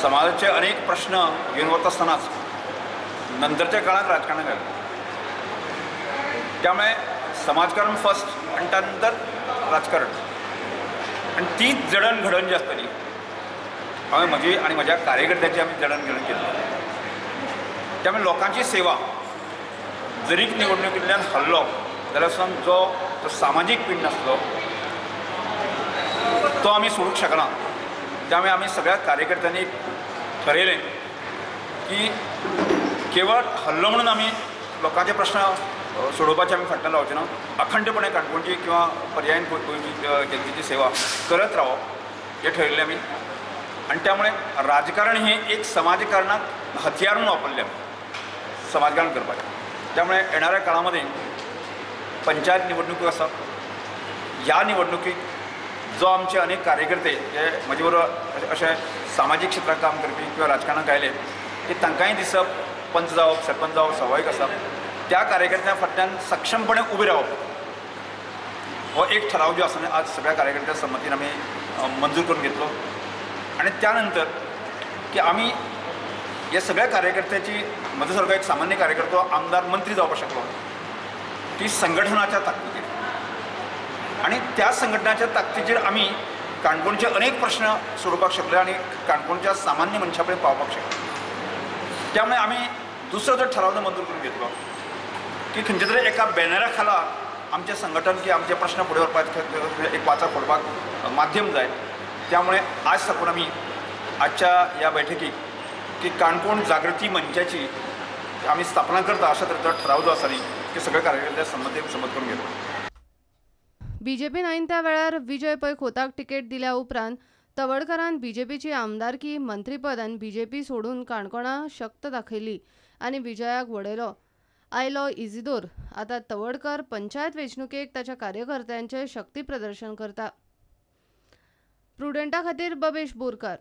समाजाचे अनेक प्रश्न घेवन वता आसतनाच नंतरच्या काळात राजकारणात आयलो. त्यामुळे समाजकारण फर्स्ट आणि त्यानंतर राजकारण, आणि ती जडणघडण जी आसतली हांवें म्हजी आनी म्हज्या कार्यकर्त्याची आमी जडणघडण केली. त्यामुळे लोकांची सेवा जरी निवडणुकींतल्यान हरलो जाल्यार सुद्दां जो सामाजीक पिंड आसलो तो आमी सोडूंक शकना. त्यामुळे आमी सगळ्या कार्यकर्त्यांनी ठरयलें की केवळ हल्लो म्हणून आमी लोकांचे प्रश्न सोडोवपाचे आमी फाटल्यान रावचे ना, अखंडपणे काणकोणची किंवा पर्यायन गोंयची जनतेची सेवा करत रावप हें ठरयल्लें आमी. आनी त्यामुळे राजकारण हें एक समाजकारणाक हत्यार म्हणून वापरलें आमी समाजकारण करपाचें. त्यामुळे येणाऱ्या काळामध्ये पंचायत निवडणुकी आसा, ह्या निवडणुकीक जो आमचे अनेक कार्यकर्ते जे म्हजे बरोबर अशे सामाजीक क्षेत्रांत काम करपी किंवा राजकारणाक आयले की तांकांय दिसप पंच जावप सरपंच जावप स्वाभावीक आसा. त्या कार्यकर्त्यां फाटल्यान सक्षमपणे उबे रावप हो एक ठराव जो आसा आज सगळ्या कार्यकर्त्यां संमतीन आमी मंजूर करून घेतलो. आनी त्या नंतर की आमी हे सगळ्या कार्यकर्त्याची म्हज्या सारको एक सामान्य कार्यकर्तो आमदार मंत्री जावपाक शकलो ती संघटनाच्या ताकदीचेर, आनी त्या संघटनाच्या ताकदीचेर आमी काणकोणचे अनेक प्रश्न सोडोवपाक शकले आनी काणकोणच्या सामान्य मनशा कडेन पावपाक शकले. त्यामुळे आमी दुसरो जो ठराव जो मंजूर करून घेतलो की खंयच्या तरी एका बॅनरा खाला आमचें संघटन की आमचे प्रश्न फुडें व्हरपाक एक वाचा फोडपाक माध्यम जाय. त्यामुळे आज साकून आमी आजच्या ह्या बैठकीक की काणकोण जागृती मंचाची आमी स्थापना करता अशा तरेचो ठराव जो आसा न्ही की सगळ्या कार्यकर्त्या संमतीन संमत करून घेतलो. बीजेपीन ऐन त्या वेळार विजय पै खोताक तिकेट दिल्या उपरांत तवडकरान बीजेपीची आमदारकी मंत्रीपद आनी बीजेपी सोडून काणकोणा शक्त दाखयली आनी विजयाक वडयलो. आयलो इजिदोर आतां तवडकर पंचायत वेंचणुकेक ताच्या कार्यकर्त्यांचें शक्ती प्रदर्शन करता. प्रुडंटा खातीर बबेश बोरकार.